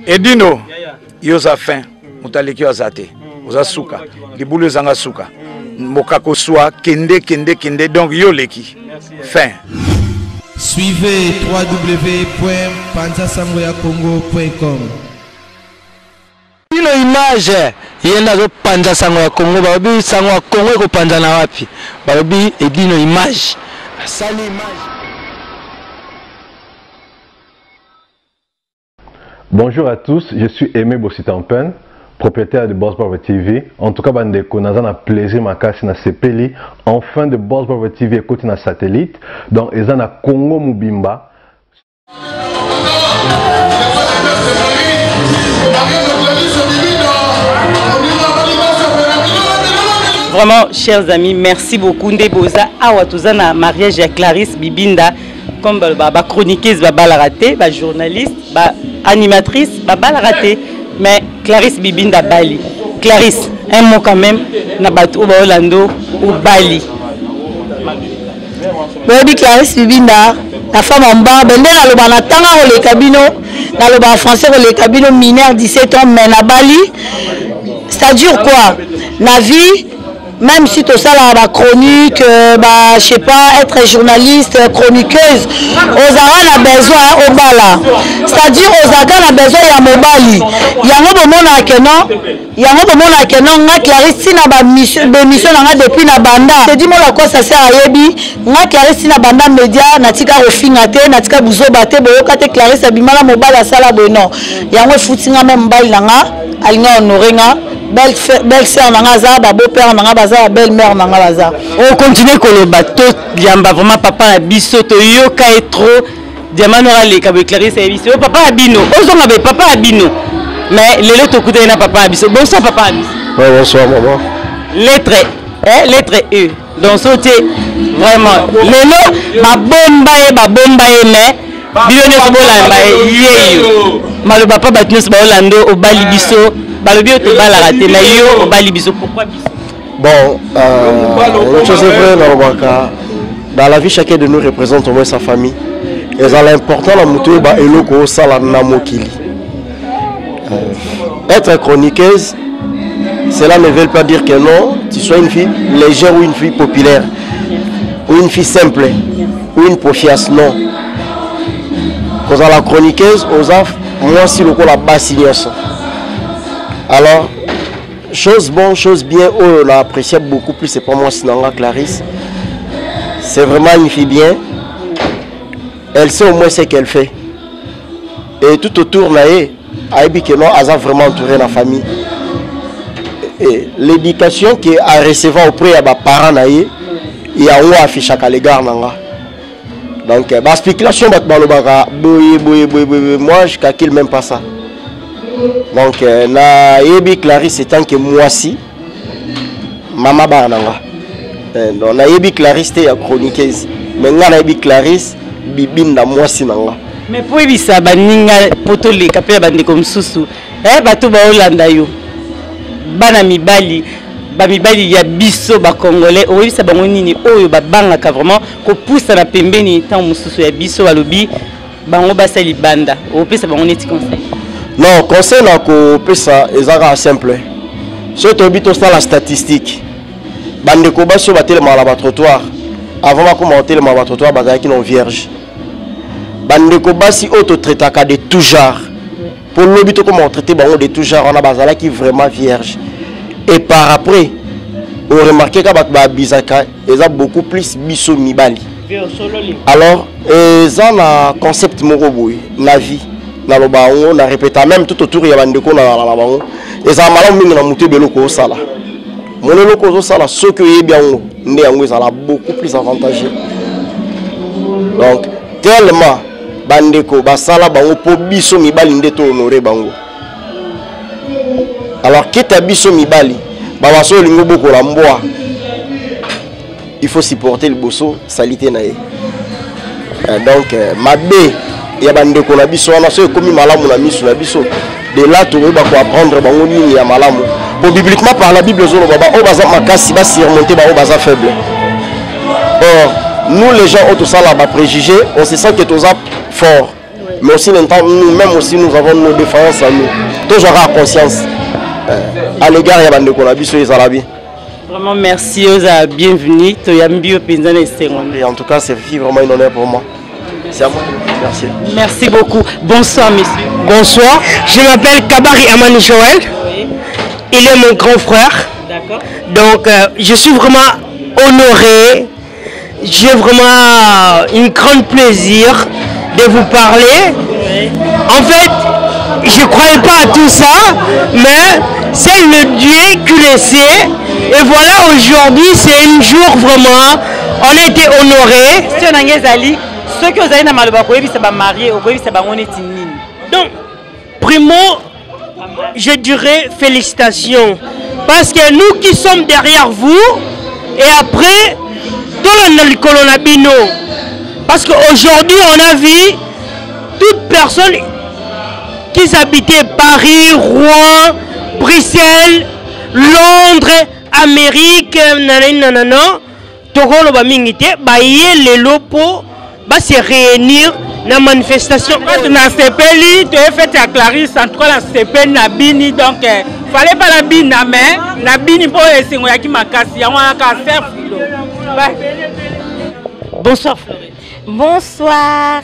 Edino, yo oza fin, moto aleki yo aza te, oza suka, libulu ezanga suka, mboka koswa, kende kende kende, donc yo oleki, fin. Suivez www.panzasangoyakongo.com Bino image ye nde azopanza sango ya Congo balobi sango ya Congo ekopanzana wapi balobi Edino image asali image. Bonjour à tous, je suis Aimé Bossitampen, propriétaire de Boss Bravo TV. En tout cas, bandeko, naza na plaisir makasi na sepeli. Enfin de Boss Bravo TV ekoti na satellite. Donc eza na Congo mobimba. Vraiment, chers amis, merci beaucoup. Nde boza awa toza na mariage ya Clarisse Bibinda comme ba, ba chroniqueuse babalaka te, ba journaliste, ba animatrice babalaka te, mais Clarisse Bibinda bali. Clarisse, un mot quand même na bato oyo baolando obali. Boyebi Clarisse Bibinda la femme en barbe nde naloba na tanga koleka bino naloba français koleka bino mineur 17 ans mais nabali ça dure quoi na vie même si tosalaka ba chronique euh, ba je sais pas être journaliste chroniqueuse ozalaka na besoin obala c'est-à-dire ozalaka na besoin ya mobali yango bomonaka ke non yango bomonaka ke non nga Clarisse ti na ba émission na nga depuis na banda tedi mola kwa sa sœur ayebi nga Clarisse ti na banda media natika kofinga te natika buzoba te boyoka te Clarisse abima na mobali asala boye non yango efuti nga meme mobali na nga alinga honore nga belle sœur na nga aza ba beau père na nga baza ba belle mère na nga baza. O continuer koloba to yamba vraiment papa na biso toyoka ye trop diamant noir aleka boye Clarisse ayebisi yo papa ya bino ozonga boye papa ya bino mais lelo tokutani na papa ya biso bonsoir papa ya biso. Ouais, bonsoir maman. Lettre eh, lettre E donc so te vraiment lelo babomba ye babomba ye mais bino nyonso bolanda yeyo maloba mpa bato nyonso baolanda obali biso balobi yo tobalaka te na yo obali biso pourquoi biso bon euh, une chose est vraie nalobaka dans la vie chacun de nous représente au moins sa famille ezala important na moto oyeba eloko osala na mokili euh, être chroniqueuse cela ne veut pas dire que non tu sois une fille légère ou une fille populaire ou une fille simple ou une profiace non kozala chroniqueuse oza mwasi lokola basi nyonso alors chose bon chose bien oyo na apprécie beaucoup plus c'est pas mwasi na nga Clarisse c'est vraiment une fille bien elle sait au moins ce qu'elle fait et tout autour na ye ayebi que non aza vraiment entouré na famille et l'éducation que a recevant auprès ya baparents na ye yango affichaka l'égard na nga donc euh, ba spéculation bato balobaka boye boye boye boye moi je calcule même pas ça donc euh, nayebi Clarisse étant que mwasi mama bana na nga euh, donc nayebi Clarisse te ya chroniqueuse mais nga nayebi Clarisse bibinda mwasi na nga mais mpo oyebisa baninga mpo toleka mpe ya bandeko mosusu eh, bato baolanda yo bana mibali bamibali ya biso bacongolais oyebisa bango nini oyo babangaka vraiment kopusana pembeni ntango mosusu ya biso balobi bango basa libanda opesa bango neti conseil non conseil na kopesa eza kaka simple soki toyebi tosala statistique bandeko basi oyo batelemaka na batrottoir avant bakoma kotelema na batrottoir bazalaki non vierge bandeko basi oyo totraitaka de tout genre mpo lobi tokoma kotraite bango de tout genre wana bazalaki vraiment vierge et par après oremarke ka bato baabizaka eza beaucoup plus biso mibali alors eza na concept moko boye na vie naloba yango na répéta même tout autour ya bandeko nalala na bango ezala malamu mingi na moto ebele okosala mona eloko ozosala soki oyebi yango nde yango ezala beaucoup plus avantageux donc tellement bandeko basala bango mpo biso mibali nde to honore bango alors kita biso mibali babaso olingi obokola mbwa il faut supporter liboso salite na ye eh, donc eh, mabe ya bandeko na biso wana soki ekomi malamu na miso na biso de là tokoyeba koapprendre bango nini ya malamu po bibliquement par la bible ezoloba baoyo baza makasi basurmonte baoyo baza faible or nous les gens oyo tosala bapréjugé on se sent que toza fort. Mais aussi nous-mêmes aussi nous avons nos défaillances à nous. Tozwaka conscience à l'égard ya bandeko na biso, ezala bien. Vraiment merci, oza bienvenue, toyambi yo mpenza na esengo. Et en tout cas, c'est vraiment un honneur pour moi. C'est à moi de vous remercier. Merci beaucoup. Bonsoir, monsieur. Bonsoir. Je m'appelle Kabari Amani Joël. Oui. Il est mon grand frère. D'accord. Donc, je suis vraiment honoré. J'ai vraiment un grand plaisir de vous parler. Oui. En fait, je ne croyais pas à tout ça, mais c'est le Dieu qui le sait. Et voilà, aujourd'hui, c'est un jour vraiment, on a été honorés. Question na ngai ezali soki ozali na maloba koyebisa bamarie, okoyebisa bango neti nini? Donc, primo, je dirais félicitations. Parce que nous qui sommes derrière vous, et après, tolanda likolo na bino. Parce qu'aujourd'hui, on a vu toute personne qui habitait Paris, Rouen, Bruxelles, Londres, Amérique, nanani, nanana, tokoloba mingi te, baye lelo po ba se réunir na manifestation. Bato nasepeli, toye fête ya Clarisse. En tout cas nasepeli na bini, donc fallait pas na bina, mais na bini mpo esengo yaki makasi, yango wana kaka ser filo. Bonsoir Florine. Bonsoir.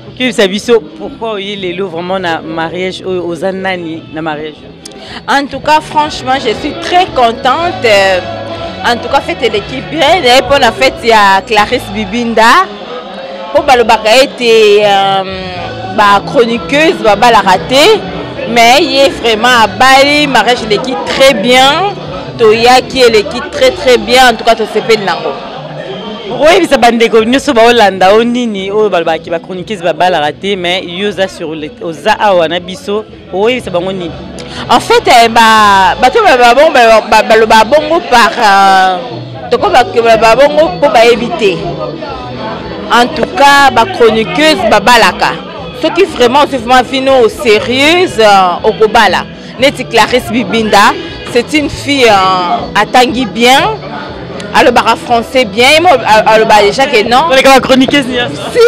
Okebisa biso pourquoi oye lelo vraiment na mariage oyo, oza nani na mariage? En tout cas, franchement, je suis très contente. En tout cas, fête l'équipe bien. Et pour la fête, il y a Clarisse Bibinda. Pour balobaka ete ba chroniqueuse babalaka te, mais ye vraiment abali, mariage eleki très bien, toyaki, eleki très très bien. En tout cas tosepeli nango. Okoyebisa bandeko nyonso baolanda o nini oyo balobaki bachroniqueuse babalaka te, mais yo oza sur oza awa na biso, okoyebisa bango nini? En fait, bato bongo baloba bongo par toko baloba bongo mpo bayebi te. En tout cas, bachroniqueuse babalaka. Soki vraiment ozwi vraiment vino sérieuse, okobala. Neti Clarisse Bibinda, c'est une fille atangi bien, alobaka français bien. Ye mo aloba déjà que non, koleka bachroniqueuse nyonso. Si,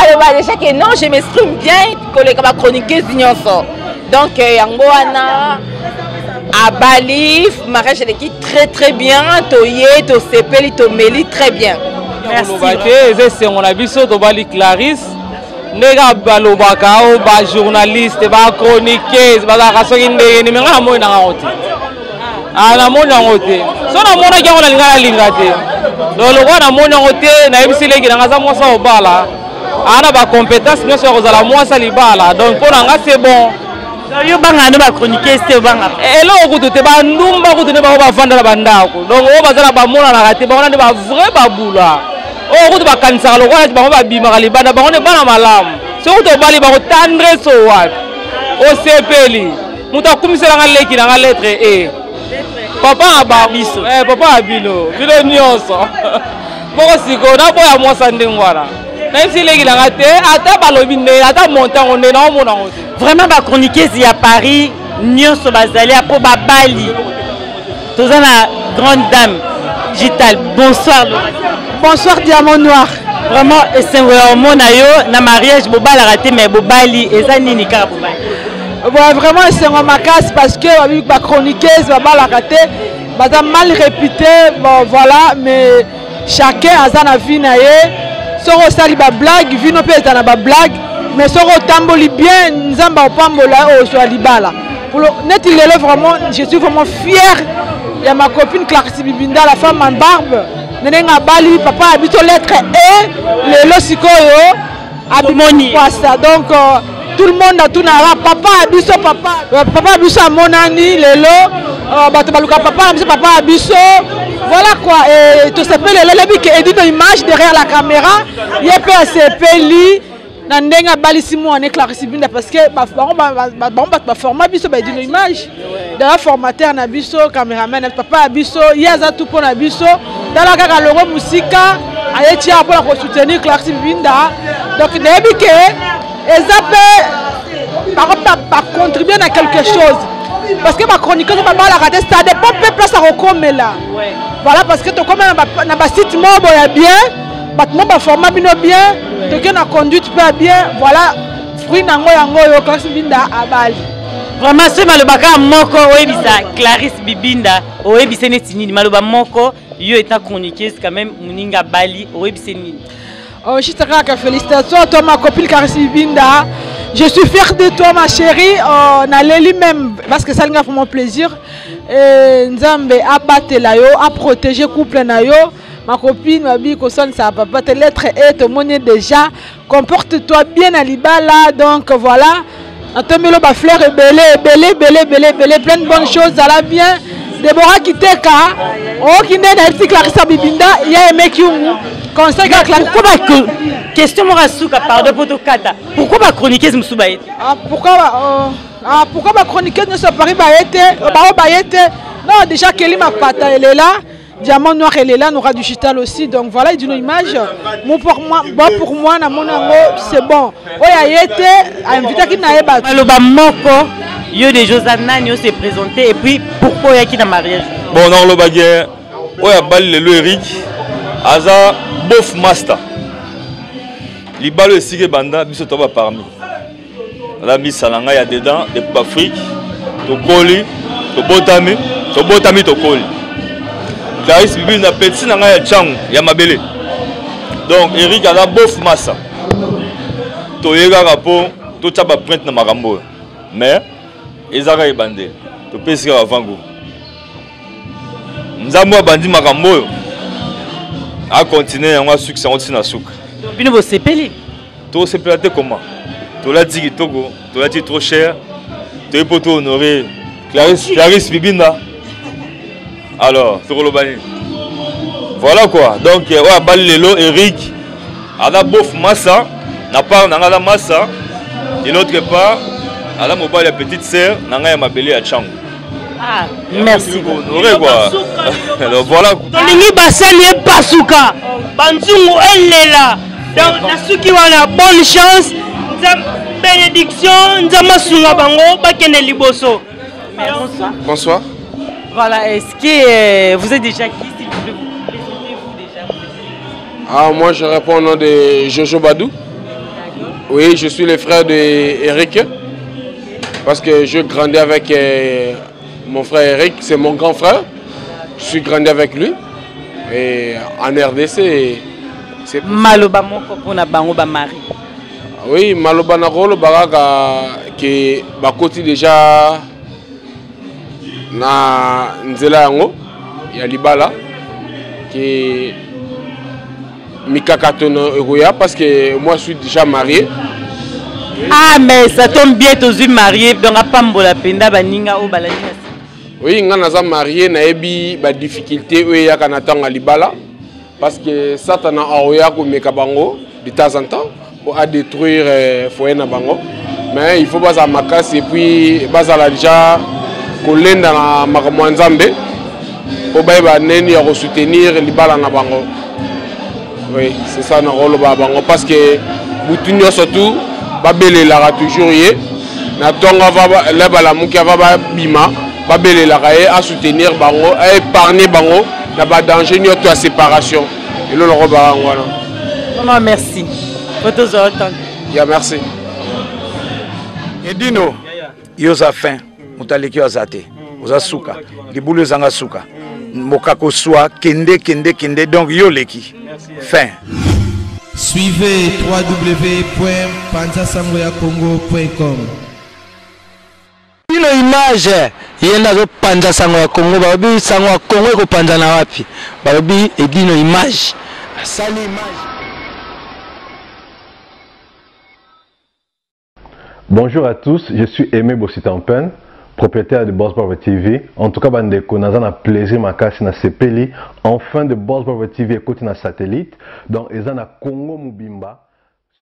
aloba déjà que non, je m'exprime bien koleka bachroniqueuse nyonso. Donc yango wana abali, mariage eleki très très bien, toye, tosepeli, tomeli très bien. Koloba te, eza esengo na biso, tobali Clarisse. Ndenge balobaka oyo bajournaliste, bachroniqueuse bazalaka soki ndenge nini, me ngai namoni nanga yango te. Ah, namoni yango te. So namonaki yango, nalinga nalinga te. Donc lokola namoni yango te, nayebisi leki nanga aza mwasi ya kobala, aa na bacompétence nyonso ya kozala mwasi ya libala. Donc mpo na nga c'est bon. Yo bangaka nde bachroniqueuse te, obanga eloko kutu te. Bandumba kutu nde bango bavanda na bandako, donc oyo baza na bamonanaka te, bango na nde bavrai babula oyo kutu bakanisaka lokola neti bango babimaka libanda, bango nde bana malamu. Soki kutu obali bango, tendresse o wapi, osepeli. Moto akumiselanga leki nanga lettre e papa na bango, papa ya bino, bino nyonso moko. Sikoyo naboya mwasa ndenge wana, nayebisi leki nanga te, ata balobi nde ata montango nde naomona yango te. Vraiment, bachroniqueuse ya Paris nyonso bazali apo babali. Toza na grande dame Gital. Bonsoir. Bonsoir Diamant Noir. Vraiment esengo ya omona yo na mariage. Bobalaka te, mais bobali, eza nini kaka bobali? Bon, vraiment esengo makasi parce que bachroniqueuse babalaka te, baza mal réputé. Bon voilà, mais chacun aza na vie na ye. Soki osali bablague, vino mpe eza na bablague, mais soki otamboli bien, Nzambe akopambola, ozwa libala. Neti lelo, vraiment je suis vraiment fier ya ma copine Clarisse Bibinda, la femme en barbe, ndenge abali papa ya biso lettre e. Lelo sikoyo abimoni kwasa, donc tout le monde atunaka papa ya biso, papa, papa ya biso amonani lelo. Bato baluka papa na biso, papa ya biso. Voilà quoi, et tosepeli lelo. Elebi ke Edino Image derrière la caméra, ye mpe asepeli na ndenge abalisi mwana Clarisse Binda, parce que bango bato baforma biso, baEdino Image dala formateur na biso, cameraman, papa ya biso, ye aza tu mpo na biso. Tala kaka longo mosika aye tia mpona kosoutenir Clarisse Binda. Donc nayebi ke eza mpe bango bacontribue na quelque chose, parce que bachroniqueuse babalaka te, ça dépend mpe place akokomela. Voilà, parce que tokóma na basite moko boya bien, bato mo baforma bino bien, toke na conduite mpe ya bien. Voilà. Fruit nango yango oyo Clarisse Bibinda abali. Vraiment soki maloba kaka moko oyebisa Clarisse Bibinda, oyebisa neti nini? Maloba moko yo eta chroniqueuse quand même, moninga abali, oyebisa nini? Oh, juste kaka félicitations à toi ma copine Clarisse Bibinda. Je suis fière de toi ma chérie. Oh, naleli même parce que ça linga vraiment plaisir. Et Nzambe abatela yo, a protéger couple na yo. Ma copine babi koswanisa papa te lettre e tomoni déjà, comporte-toi bien na libala. Donc voilà, natombeli ba fleur ebele ebele ebele ebele ebele, plein de bonnes choses. Zala bien. Deborah Kiteka oyoki nde nayebisi Clarissa Bibinda ya Aime Kiungu conseil kaka. Pourquoi ba question moko asuka, pardon po tokata, pourquoi ba chroniqueuse mosusu baye te? Ah, pourquoi ah, pourquoi ba chroniqueuse nyonso ya Paris baye te, bao baye te? Non, déjà Kelly Mapata elle est là, Diamant Noir elle est là, Nora Digital aussi. Donc voilà, il une image. Bon pour moi, bon pour moi na mona yango c'est bon. Oyo aye te, invitaki na ye bato. Maloba moko, yo déjà oza nani, ose présenter et puis pourquoi oyaki na mariage? Bon, nakolobaki oyo abali lelo Eric aza bof master. Libala oyo esika ebanda, biso toba parmi aza misa na ngai ya dedans depuis baafrike. Tokoli, tobotami, tobotami, tokoli. Clarisse Bibi na petit na ngai ya ntango ya mabele. Donc Eric aza bof masa, toye kaka mpo totya baprinte na makambo oyo, mais eza kaka ebandeli. Topesi kaka vango Nzambe abandi makambo oyo, akontinue yango, asukisa yango ntina suka. Bino bosepeli? Tosepela te koma tolati kitoko, tolati trop cher, toye mpo to honore Clarisse, Clarisse Bibinda. Alors tokoloba nini? Voilà quoi. Donc oyo abali lelo Eric aza bof masa na part na ngai, aza masa de l'autre part, aza mobali ya petite sœur na ngai ya mabele ya Chango. Ah, merci. Honoré quoi. Alors voilà. Tolingi basani epasuka, banzungu elela. Donc nasuki wana, bonne chance, bénédiction, Nzambe asunga bango bakende liboso. Bonsoir. Bonsoir. Voilà, est-ce que vous êtes déjà qui, s'il vous plaît, vous présentez-vous déjà? Ah, moi je réponds au nom de Jojo Badou. Oui, je suis le frère de Eric. Parce que je grandis avec mon frère Eric, c'est mon grand frère. Je suis grandi avec lui. Et en RDC, c'est Maloba moko pona bango ba mari. Oui, maloba na rolo baraka ke bakoti déjà na nzela yango ya libala, ke mikakatono ekoya parce que moi je suis déjà marié. Ah mais ça tombe bien, tozwi marié, donc apambola mpenza baninga oyo balandi na Oui, nga naza marié, nayebi badifficulté oyo eyaka na ntango ya libala, parce que Satana aoya komeka bango de temps en temps po adétruire foyer na bango. Mais il faut bazala makasi et puis bazala déjà kolenda na makambo ya Nzambe mpo bayeba ndeni ya kosoutenir libala na bango. Oui, c'est ça nakoloba bango, parce que butu nyonso tu babelelaka toujours ye na ntongo ava le balamuki, ava babima, babelelaka ye asoutenir bango, aépargne bango na badanger nyonso ya séparation. Elo nakobaka yango wana. Vraiment merci. Tozwa autant. Ya, merci. Edino, yo oza fin, moto aleki yo aza te, oza suka, libulu ezanga suka, mokako swa, kende kende kende, donc yo oleki fin. Suivez www.panzasangoyakongo.com. Bino image ye nde azopanza sango ya Congo. Balobi sango ya Congo ekopanzana wapi? Balobi Edino image asali image. Bonjour à tous, je suis Aimé Bossitampen, propriétaire de Boss Barber TV. En tout cas, bandeko, naza na plaisir makasi na sepeli. Enfin de Boss Barber TV ekoti na satellite. Donc eza na Congo mobimba.